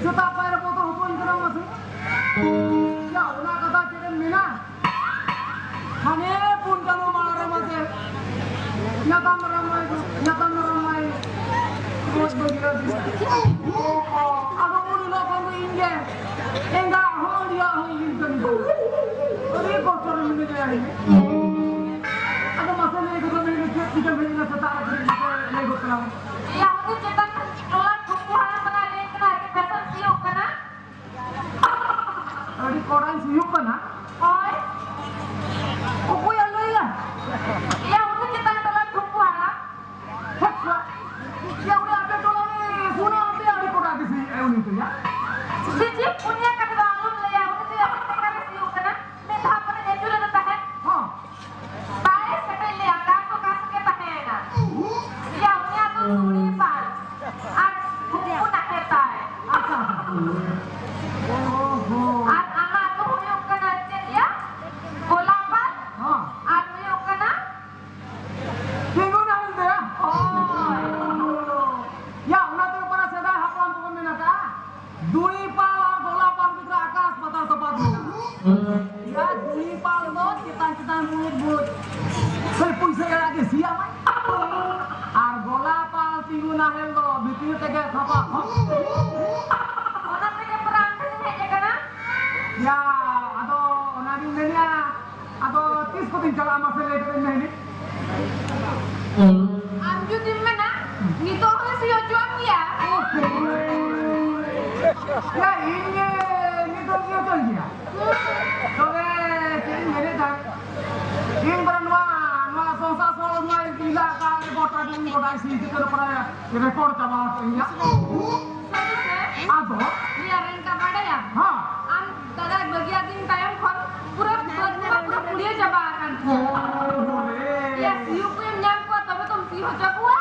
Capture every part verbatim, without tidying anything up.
ᱥᱮᱛᱟᱜ ᱯᱟᱭᱟᱨ ᱨᱮ ᱵᱚᱛᱚᱨ ᱦᱚᱪᱚᱧ ᱠᱟᱱᱟ ᱢᱟᱥᱮ᱾ ᱭᱟ, ᱚᱱᱟ ᱠᱟᱛᱷᱟ ᱪᱮᱫ ᱮᱢ ᱢᱮᱱᱟ? ᱦᱟᱱᱮ ᱯᱩᱱ ᱪᱟᱸᱫᱚ ᱢᱟᱲᱟᱝ ᱨᱮ ᱢᱟᱥᱮ ᱧᱟᱛᱟᱢ ᱫᱟᱨᱟᱢ ᱢᱟᱭ, ᱧᱟᱛᱟᱢ ᱫᱟᱨᱟᱢ ᱢᱟᱭ ᱜᱚᱡ ᱵᱟᱹᱜᱤ ᱟᱹᱫᱤᱧᱟ᱾ ᱟᱫᱚ ᱩᱱ ᱦᱤᱞᱳᱜ ᱠᱷᱚᱱ ᱫᱚ ᱤᱧ ᱜᱮ ᱮᱸᱜᱟ ᱦᱚᱸ ᱟᱹᱰᱤᱭᱟᱜ ᱦᱚᱸ ᱤᱧ ᱠᱟᱹᱢᱤ ᱫᱚ᱾ ᱟᱹᱰᱤ ᱠᱚᱥᱴᱚ ᱨᱮ ᱢᱤᱱᱟᱹᱧᱟ ᱤᱧ᱾ ᱟᱫᱚ ᱢᱟᱥᱮ ᱞᱟᱹᱭ ᱜᱚᱫ ᱢᱮ, ᱪᱮᱫ ᱪᱤᱠᱟᱹ ᱦᱩᱭ ᱞᱮᱱᱟ ᱥᱮᱛᱟᱜ ᱨᱮ? ᱠᱟᱹᱴᱤᱡ ᱢᱟᱥᱮ ᱞᱟᱹᱭ ᱜᱚᱫ ᱛᱟᱞᱟᱝ ᱢᱮ᱾ ᱭᱟ, ᱩᱱᱤ ᱪᱮᱛᱟᱱ ᱴᱚᱞᱟ ᱴᱷᱩᱠᱩ ᱦᱟᱲᱟᱢ ᱵᱟᱞᱟ ᱞᱟᱹᱭ ᱠᱟᱱᱟ, ᱟᱹᱰᱤ ᱵᱮᱥᱮᱢ ᱥᱤᱭᱳᱜ ᱠᱟᱱᱟ᱾ ᱟᱹᱰᱤ ᱠᱚᱲᱟᱧ ᱥᱤᱭᱳᱜ ᱠᱟᱱᱟ᱾ ᱦᱳᱭ᱾ ᱚᱠᱚᱭᱟᱜ ᱞᱟᱹᱭᱟ? ᱭᱟ, ᱩᱱᱤ ᱪᱮᱛᱟᱱ ᱴᱚᱞᱟ ᱴᱷᱩᱠᱩ ᱦᱟᱲᱟᱢ᱾ ᱦᱮᱸ, ᱭᱟ, ᱩᱱᱤ ᱟᱯᱮ ᱴᱚᱞᱟ ᱨᱮ ᱥᱩᱱᱟ ᱟᱯᱮ ᱟᱹᱰᱤ ᱠᱚᱲᱟ ᱜᱮ ᱥᱤᱭᱳᱜ ᱟᱭ ᱩᱱᱤ ᱫᱚ ᱭᱟ᱾ ᱪᱤ, ᱪᱤ, ᱯᱩᱱᱭᱟ ᱠᱟᱛᱷᱟ ᱫᱚ ᱟᱞᱚᱢ ᱞᱟᱹᱭᱟ, ᱩᱱᱤ ᱫᱚ ᱟᱹᱰᱤ ᱠᱚᱲᱟ ᱜᱮ ᱥᱤᱭᱳᱜ ᱠᱟᱱᱟ᱾ ᱢᱤᱫ ᱫᱷᱟᱣ ᱯᱚᱨᱮ ᱧᱮᱞ ᱦᱚᱪᱚ ᱞᱮᱫᱮ ᱛᱟᱦᱮᱸᱫ᱾ ᱦᱚᱸ᱾ ᱛᱟᱭ ᱥᱮᱴᱮᱡ ᱞᱮᱭᱟ, ᱚᱠᱟ ᱥᱚ ᱚᱠᱟ ᱥᱚ ᱜᱮ ᱛᱟᱦᱮᱸᱭᱮᱱᱟ᱾ ᱭᱟ, ᱩᱱᱤᱭᱟᱜ ᱫᱚ ᱛᱩᱲᱤ ᱯᱟᱞ ᱟᱨ ᱦᱩᱠᱩ ᱱᱟᱦᱮᱞ ᱛᱟᱭ᱾ ᱟᱪᱪᱷᱟ, ᱟᱪᱪᱷᱟ᱾ ᱚ ᱦᱚᱸ᱾ ᱟᱨ ᱟᱢᱟᱜ ᱫᱚ ᱦᱩᱭᱩᱜ ᱠᱟᱱᱟ ᱪᱮᱫ ᱭᱟ? ᱜᱳᱞᱟᱯ ᱯᱟᱞ᱾ ᱦᱚᱸ᱾ ᱟᱨ ᱦᱩᱭᱩᱜ ᱠᱟᱱᱟ ᱛᱤᱸᱜᱩ ᱱᱟᱦᱮᱞ ᱛᱮ᱾ ᱦᱳᱭ᱾ ᱭᱟ, ᱚᱱᱟ ᱛᱮᱜᱮ ᱯᱟᱨᱟ ᱥᱮᱫᱟᱭ ᱦᱟᱯᱲᱟᱢ ᱠᱚᱠᱚ ᱢᱮᱱ ᱟᱠᱟᱫᱼᱟ, ᱫᱩᱲᱤ ᱯᱟᱞ ᱟᱨ ᱜᱳᱞᱟᱯ ᱯᱟᱞ ᱵᱷᱤᱛᱨᱤ ᱟᱠᱟᱥ ᱯᱟᱛᱟᱞ ᱛᱚᱯᱷᱟᱛ ᱢᱮᱱᱟᱜᱼᱟ᱾ ᱭᱟ, ᱫᱩᱲᱤ ᱯᱟᱞ ᱫᱚ ᱪᱮᱛᱟᱱ ᱪᱮᱛᱟᱱ ᱵᱩᱡᱽ ᱵᱩᱡᱽ᱾ ᱠᱷᱟᱹᱞᱤ ᱯᱩᱭᱥᱟᱹ ᱜᱮ ᱟᱡ ᱜᱮ ᱥᱤᱭᱟ ᱢᱟᱭ᱾ ᱟᱨ ᱜᱳᱞᱟᱯ ᱯᱟᱞ ᱛᱤᱸᱜᱩ ᱱᱟᱦᱮᱞ ᱫᱚ ᱵᱷᱤᱛᱤᱨ ᱛᱮᱜᱮ ᱛᱷᱟᱯᱟ ᱛᱷᱚᱯ᱾ ᱚᱱᱟ ᱛᱮᱜᱮ ᱯᱨᱟᱱ ᱴᱷᱮᱱᱤᱧ ᱦᱮᱡ ᱟᱠᱟᱱᱟ᱾ ᱭᱟ, ᱟᱫᱚ ᱚᱱᱟᱜᱤᱧ ᱢᱮᱱᱮᱫᱼᱟ, ᱟᱫᱚ ᱛᱤᱥ ᱠᱚᱛᱮᱧ ᱪᱟᱞᱟᱜᱼᱟ, ᱢᱟᱥᱮ ᱞᱟᱹᱭ ᱠᱟᱛᱮᱧ ᱢᱮ ᱦᱤᱞᱤ᱾ ᱟᱢ ᱡᱩᱫᱤᱢ ᱢᱮᱱᱟ, ᱱᱤᱛᱚᱜ ᱦᱚᱸ ᱥᱤ ᱦᱚᱪᱚᱣᱟᱢ ᱜᱮᱭᱟ᱾ ᱭᱟ, ᱤᱧ ᱜᱮ ᱱᱤᱛᱚᱜ ᱥᱤ ᱦᱚᱪᱚᱧ ᱜᱮᱭᱟ᱾ ᱛᱚᱵᱮ ᱪᱮᱫ ᱤᱧ ᱢᱮᱱᱮᱫ ᱛᱟᱦᱮᱸᱫ, ᱤᱧ ᱵᱚᱨᱚᱝ ᱱᱚᱣᱟ, ᱱᱚᱣᱟ ᱥᱚᱝᱥᱟᱨ ᱥᱚᱲᱚ ᱱᱚᱣᱟ ᱤᱧ ᱞᱟᱜ ᱠᱟᱜ ᱜᱮ ᱜᱚᱴᱟ ᱜᱮ ᱤᱧ ᱜᱚᱴᱟᱭ ᱥᱤ ᱦᱚᱪᱚ ᱠᱟᱱᱟ, ᱯᱩᱨᱟᱹ ᱨᱮᱠᱚᱨᱰ ᱪᱟᱵᱟ ᱟᱠᱟᱫ ᱤᱧᱟ᱾ ᱥᱟᱹᱨᱤ ᱥᱮ? ᱟᱫᱚ? ᱤᱭᱟᱹ ᱨᱮᱱᱠᱟ ᱵᱟᱰᱟᱭᱟ? ᱦᱮᱸ᱾ ᱟᱢ ᱫᱟᱫᱟ ᱵᱟᱹᱜᱤᱭᱟᱫᱤᱧ ᱛᱟᱭᱚᱢ ᱠᱷᱚᱱ ᱯᱩᱨᱟᱹ ᱵᱟᱹᱫᱽ ᱠᱚᱢᱟ ᱯᱩᱨᱟᱹ ᱯᱩᱲᱤᱭᱟᱹ ᱪᱟᱵᱟ ᱟᱠᱟᱱ ᱛᱤᱧᱟ᱾ ᱳ ᱨᱮ᱾ ᱤᱭᱟᱹ ᱥᱤᱭᱳᱜ ᱠᱚ ᱮᱢ ᱧᱟᱢ ᱠᱚᱣᱟ ᱛᱚᱵᱮ ᱛᱚᱢ ᱥᱤ ᱦᱚᱪᱚ ᱠᱚᱣᱟ᱾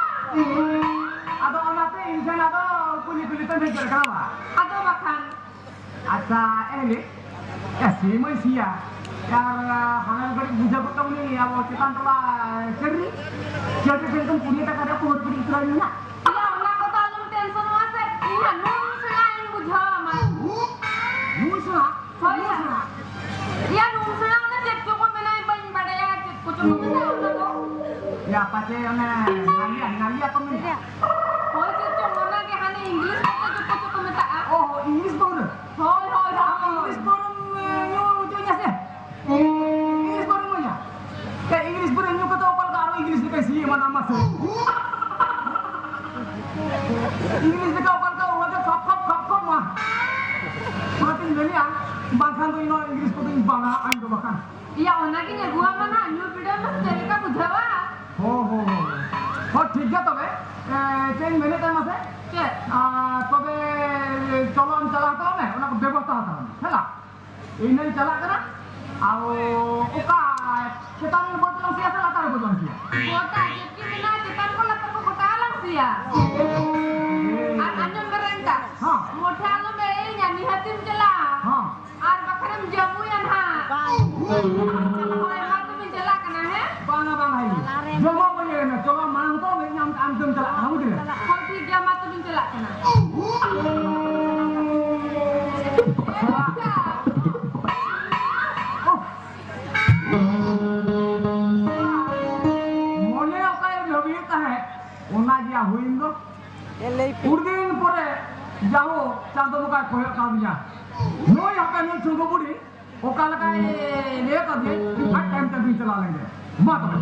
ᱟᱫᱚ ᱚᱱᱟᱛᱮ ᱤᱧ ᱴᱷᱮᱱ ᱟᱫᱚ ᱠᱩᱞᱤ ᱠᱩᱞᱤ ᱛᱮᱢ ᱦᱮᱡ ᱜᱚᱫ ᱠᱟᱱᱟ ᱵᱟ? ᱟᱫᱚ ᱵᱟᱠᱷᱟᱱ᱾ ᱟᱪᱪᱷᱟ, ᱮ ᱦᱤᱞᱤ, ᱮ, ᱥᱤ ᱢᱟᱹᱧ ᱥᱤᱭᱟ, ᱟᱨ, ᱟ, ᱦᱟᱱᱟ ᱜᱷᱟᱹᱲᱤᱡ ᱵᱩᱡᱷᱟᱹᱣ ᱠᱚᱜ ᱛᱟᱵᱚᱱᱤᱧ, ᱟᱵᱚ ᱪᱮᱛᱟᱱ ᱴᱚᱞᱟ ᱪᱟᱹᱰᱨᱤ, ᱪᱟᱹᱰᱨᱤ ᱴᱷᱮᱱ ᱠᱷᱚᱱ ᱠᱩᱲᱤ ᱴᱟᱠᱟ ᱨᱮᱭᱟᱜ ᱯᱚᱦᱚᱨ ᱠᱟᱹᱴᱤᱡ ᱩᱛᱟᱹᱨ ᱢᱮᱱᱟᱜ᱾ ᱭᱟ, ᱚᱱᱟ ᱠᱚᱫᱚ ᱟᱞᱚᱢ ᱴᱮᱱᱥᱚᱱᱚᱜᱼᱟ ᱥᱮ, ᱤᱧ ᱦᱟᱸᱜ ᱱᱩᱱ ᱥᱮᱬᱟ ᱤᱧ ᱵᱩᱡᱷᱟᱹᱣ᱾ ᱭᱟ, ᱯᱟᱪᱮ ᱚᱱᱮ ᱱᱟᱞᱤᱭᱟ, ᱱᱟᱞᱤᱭᱟ ᱠᱚ ᱢᱮᱱᱟ᱾ ᱦᱳᱭ, ᱪᱮᱫ ᱪᱚᱝ ᱚᱱᱟ ᱜᱮ ᱦᱟᱱᱮ English ᱠᱚᱛᱮ ᱪᱮᱫ ᱠᱚ ᱪᱚ ᱠᱚ ᱢᱮᱛᱟᱜᱼᱟ᱾ ᱚ, English ᱯᱟᱹᱣᱨᱟᱹ? ᱦᱳᱭ, ᱦᱳᱭ, ᱦᱳᱭ᱾ English ᱯᱟᱹᱣᱨᱟᱹᱢ, ᱮ, ᱧᱩ ᱦᱚᱪᱚᱧᱟ ᱥᱮ? English ᱯᱟᱹᱣᱨᱟᱹᱢ ᱧᱩᱭᱟ? ᱮ, English ᱯᱟᱹᱣᱨᱟᱹ ᱧᱩ ᱠᱟᱛᱮ ᱚᱠᱟ ᱞᱮᱠᱟ ᱟᱨᱚ English ᱞᱮᱠᱟᱭ ᱥᱤ ᱮᱢᱟᱱᱟ ᱢᱟᱥᱮ? English ᱞᱮᱠᱟ ᱚᱠᱟ ᱞᱮᱠᱟ ᱚᱱᱟ ᱫᱚ ᱠᱷᱚᱯ ᱠᱷᱚᱯ ᱠᱷᱚᱯ ᱠᱷᱚᱯ ᱢᱟ᱾ ᱚᱱᱟᱛᱤᱧ ᱢᱮᱱᱮᱫᱼᱟ, ᱵᱟᱝᱠᱷᱟᱱ ᱫᱚ ᱤᱧ ᱱᱚᱣᱟ English ᱠᱚᱫᱚᱧ ᱵᱟᱝᱟ ᱟᱹᱧ ᱫᱚ ᱵᱟᱠᱷᱟᱱ᱾ ᱤᱭᱟ, ᱚᱱᱟᱜᱤᱧ ᱟᱹᱜᱩᱣᱟᱢᱟ ᱱᱟᱦᱟᱜ, ᱧᱩ ᱵᱤᱰᱟᱹᱣ ᱢᱮ ᱪᱮᱫ ᱞᱮᱠᱟ ᱵᱩᱡᱷᱟᱹᱣᱟ᱾ ᱦᱳ, ᱦᱳ, ᱦᱳ᱾ ᱦᱳ, ᱴᱷᱤᱠ ᱜᱮᱭᱟ ᱛᱚᱵᱮ᱾ ᱮ, ᱪᱮᱫ ᱤᱧ ᱢᱮᱱᱮᱫ ᱛᱟᱦᱮᱸ ᱢᱟᱥᱮ? ᱪᱮᱫ? ᱟ, ᱛᱚᱵᱮ ᱪᱚᱞᱚ ᱟᱢ ᱪᱟᱞᱟᱣ ᱦᱟᱛᱟᱲ ᱢᱮ, ᱚᱱᱟ ᱠᱚ ᱵᱮᱵᱚᱥᱛᱷᱟ ᱦᱟᱛᱟᱲ ᱢᱮ, ᱦᱮᱸ ᱞᱟ? ᱤᱧ ᱦᱚᱧ ᱪᱟᱞᱟᱜ ᱠᱟᱱᱟ᱾ ᱟᱨ ᱚᱠᱟ ᱪᱮᱛᱟᱱ ᱨᱮ ᱵᱚᱞ ᱛᱟᱞᱟᱝ ᱥᱮᱭᱟ ᱥᱮ ᱞᱟᱛᱟᱨ ᱨᱮ ᱵᱚᱞ ᱛᱟᱞᱟᱝ ᱥᱮᱭᱟ? ᱜᱚᱴᱟ ᱡᱟᱹᱛᱤ ᱢᱮᱱᱟᱜᱼᱟ, ᱪᱮᱛᱟᱱ ᱠᱚ ᱞᱟᱛᱟᱨ ᱠᱚ ᱜᱚᱴᱟ ᱞᱟᱝ ᱥᱮᱭᱟ᱾ ᱟᱨ ᱟᱸᱡᱚᱢ ᱢᱮ ᱨᱮᱱᱴᱟ, ᱦᱮᱸ᱾ ᱢᱚᱴᱷᱮ ᱟᱞᱚᱢ ᱮᱲᱮᱭᱤᱧᱟ, ᱱᱤᱦᱟᱹᱛᱤᱢ ᱪᱟᱞᱟᱜᱼᱟ᱾ ᱦᱮᱸ᱾ ᱟᱨ ᱵᱟᱠᱷᱟᱱᱮᱢ ᱡᱟᱹᱢᱩᱭᱟ ᱱᱟᱦᱟᱜ᱾ ᱵᱟᱝ᱾ ᱦᱳᱭ, ᱢᱟ ᱛᱚᱵᱮ ᱪᱟᱞᱟᱜ ᱠᱟᱱᱟ, ᱦᱮᱸ? ᱵᱟᱝᱟ, ᱵᱟᱝᱟ, ᱦᱮᱸ᱾ ᱡᱚᱢᱟᱜ ᱵᱟᱹᱧ ᱮᱲᱮ ᱢᱮ᱾ ᱪᱚᱞᱚ, ᱢᱟᱲᱟᱝ ᱫᱚ ᱤᱧ ᱟᱢ, ᱟᱢ ᱛᱮᱢ ᱪᱟᱞᱟᱜᱼᱟ, ᱵᱩᱡᱽ ᱠᱮᱫᱟ? ᱦᱳᱭ, ᱴᱷᱤᱠ ᱜᱮᱭᱟ, ᱢᱟ ᱛᱚᱵᱮᱧ ᱪᱟᱞᱟᱜ ᱠᱟᱱᱟ᱾ ᱢᱚᱱᱮ ᱚᱠᱟᱭ ᱵᱷᱟᱹᱵᱤᱭᱮᱫ ᱛᱟᱦᱮᱸᱫ, ᱚᱱᱟ ᱜᱮ ᱦᱩᱭᱮᱱ ᱫᱚ᱾ ᱮ, ᱞᱟᱹᱭ ᱯᱮ᱾ ᱩᱰᱤ ᱫᱤᱱ ᱯᱚᱨᱮ ᱡᱟᱦᱳ ᱪᱟᱸᱫᱚ ᱵᱚᱸᱜᱟᱭ ᱠᱚᱭᱚᱜ ᱠᱟᱣᱫᱤᱧᱟ᱾ ᱱᱩᱭ ᱦᱟᱯᱮ ᱱᱩᱭ ᱪᱩᱸᱜᱩ ᱵᱩᱲᱦᱤ ᱚᱠᱟ ᱞᱮᱠᱟᱭ ᱞᱟᱹᱭ ᱠᱟᱫᱤᱧ, ᱟᱡ ᱛᱟᱭᱚᱢ ᱛᱮ ᱵᱤᱱ ᱪᱟᱞᱟᱣ ᱞᱮᱱ ᱜᱮ᱾ ᱢᱟ ᱛᱚᱵᱮ᱾